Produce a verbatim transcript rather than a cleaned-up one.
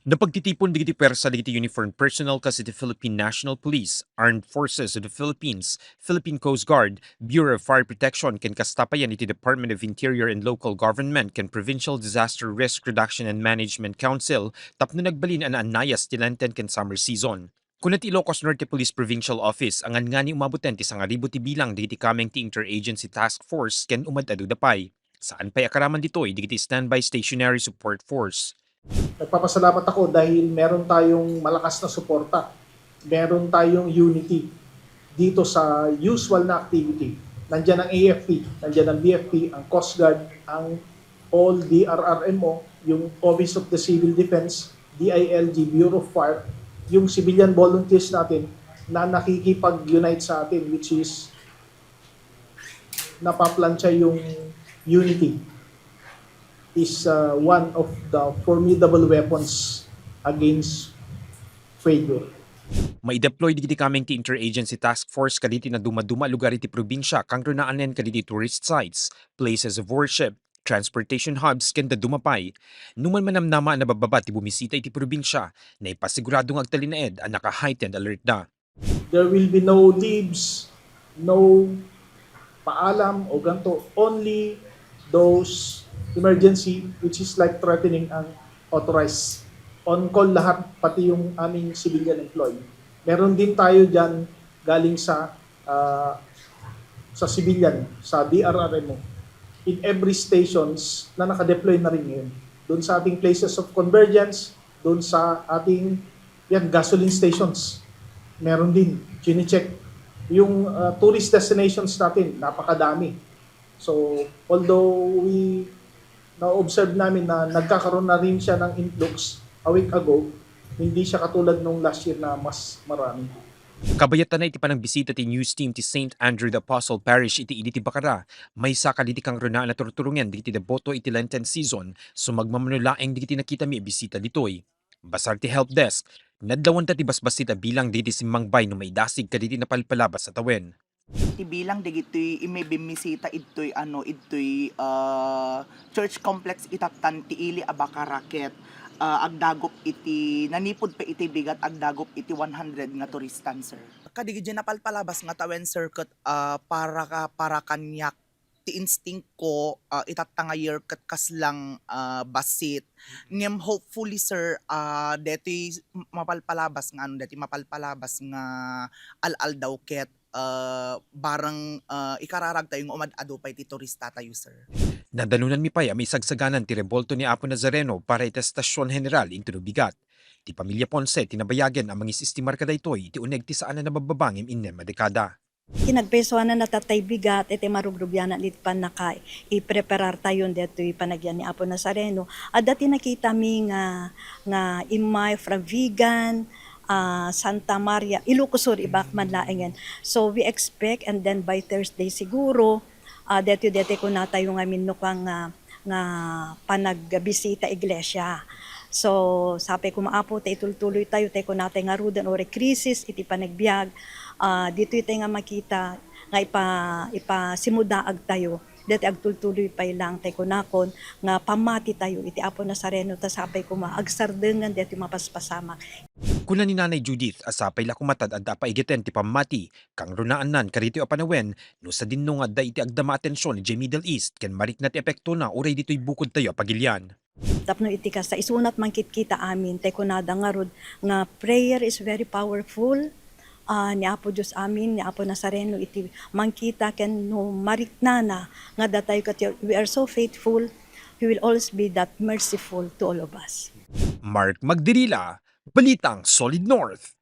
Napagtitipon dagiti puwersa dagiti uniformed personnel kas iti Philippine National Police, Armed Forces of the Philippines, Philippine Coast Guard, Bureau of Fire Protection, ken kasta payen iti Department of Interior and Local Government ken Provincial Disaster Risk Reduction and Management Council tapno nagbalin a naannayas ti lenten ken summer season. Kuna ti Ilocos Norte Police Provincial Office a ngangani umaboten ti sangaribu ti bilang dagiti kameng ti Interagency Task Force ken umad-aduda pay. Saan pay a karaman ditoy dagiti Standby Stationary Support Force. Nagpapasalamat ako dahil meron tayong malakas na suporta. Meron tayong unity dito sa usual na activity. Nandiyan ang A F P, nandiyan ang B F P, ang Coast Guard, ang all D R R M O, yung Office of the Civil Defense, D I L G, Bureau of Fire, yung civilian volunteers natin na nakikipag-unite sa atin, which is napaplantsa yung unity, is uh, one of the formidable weapons against failure. Maideploy dagiti kameng ti Interagency Task Force kadagiti nadumaduma a lugar iti probinsia, kangrunaanen kadagiti tourist sites, places of worship, transportation hubs, ken dadduma pay. Numan manamnama a nababbaba ti bumisita iti probinsia, naipasigurado nga agtalinaed a naka-heightened alert da. There will be no leaves, no paalam o ganto, only those emergency which is life-threatening ang authorized. On call lahat, pati yung aming civilian employee. Meron din tayo dyan galing sa ah, sa civilian, sa D R R M O. In every stations na nakadeploy na rin ngayon. Doon sa ating places of convergence, doon sa ating yan, gasoline stations. Meron din, chinecheck. Yung ah, tourist destinations natin, napakadami. So, although we na-observe namin na nagkakaroon na rin siya ng influx a week ago, hindi siya katulad nung last year na mas marami. Kabayatan na iti panagbisita ti news team ti Saint Andrew the Apostle Parish iti idi ti Bacara, maysa kadagiti kangrunaan a turturongen dagiti deboto iti Lenten season, sumagmamano laeng dagiti nakitami a bisita ditoy. Basar ti help desk, nadlawanta ti basbassit a bilang dagiti simmangbay no maidasig kadagiti napalpalabas a tawen. Ti bilang dagitoy immay bimmisita idtoy ano, idtoy, ah, church complex itattan ti ili a Bacara ket, ah, agdagop iti, nanipud pay iti bigat, agdagop iti one hundred nga turistan, sir. Kadagiti napalpalabas nga tawen, sir, ket, ah, para ka, para kaniak, ti instinct ko, ah, itatta nga year ket kaslang, ah, bassit. Ngem hopefully, sir, ah, detoy mapalpalabas nga ano, detoy mapalpalabas nga al-aldaw ket ah, barang, ah, ikararagtayo nga umad-adu pay ti turistatayo, sir. Nadanonanmi pay a maisagsaganan ti rebulto ni Apo Nazareno para iti Estasion General intono bigat. Ti pamilia Ponce ti nabayagen a mangisistimar kadaytoy iti uneg ti saan a nababbaba ngem innem a dekada. Ti nagpaysuananna tatay bigat iti marugrugianna iti pannakaipreparartayon daytoy panagyan ni Apo Nazareno. Adda ti nakitami nga, nga immay from Vigan, ah, Santa Maria, Ilocos Sur, Ibak man laengen. So, we expect, and then by Thursday siguro, ah, detoy, detoy kunatayo nga minno nga, nga panagbisita iglesia. So, sapay koma Apo, ta itultuloy tayo, tay kunatay ngaruden, uray krisis, iti panagbiag, ah, ditoy tay nga makita, nga ipa-, ipasimudaag tayo. Dati agtultuloy pay lang tay kunakon nga pammati tayo iti Apo Nazareno ta sapay koma agsardengan dati mapaspasamak. Kuna ni Nanay Judith a sapay la koma ta adda a paigeten ti pammati, kangrunaannan kaditoy a panawen no sadinno nga adda iti agdama atension idiay Middle East ken marikna ti epektona uray ditoy bukodtayo a pagilian. Tapno iti kasta, isunat mangkitkita amin, tay kunada ngarud nga prayer is very powerful. Ah, ni Apo Dios amin, ni Apo Nazareno iti mangkita ken no mariknana nga datayo ket we are so faithful, He will always be that merciful to all of us. Mark Magdirila, Balitang Solid North.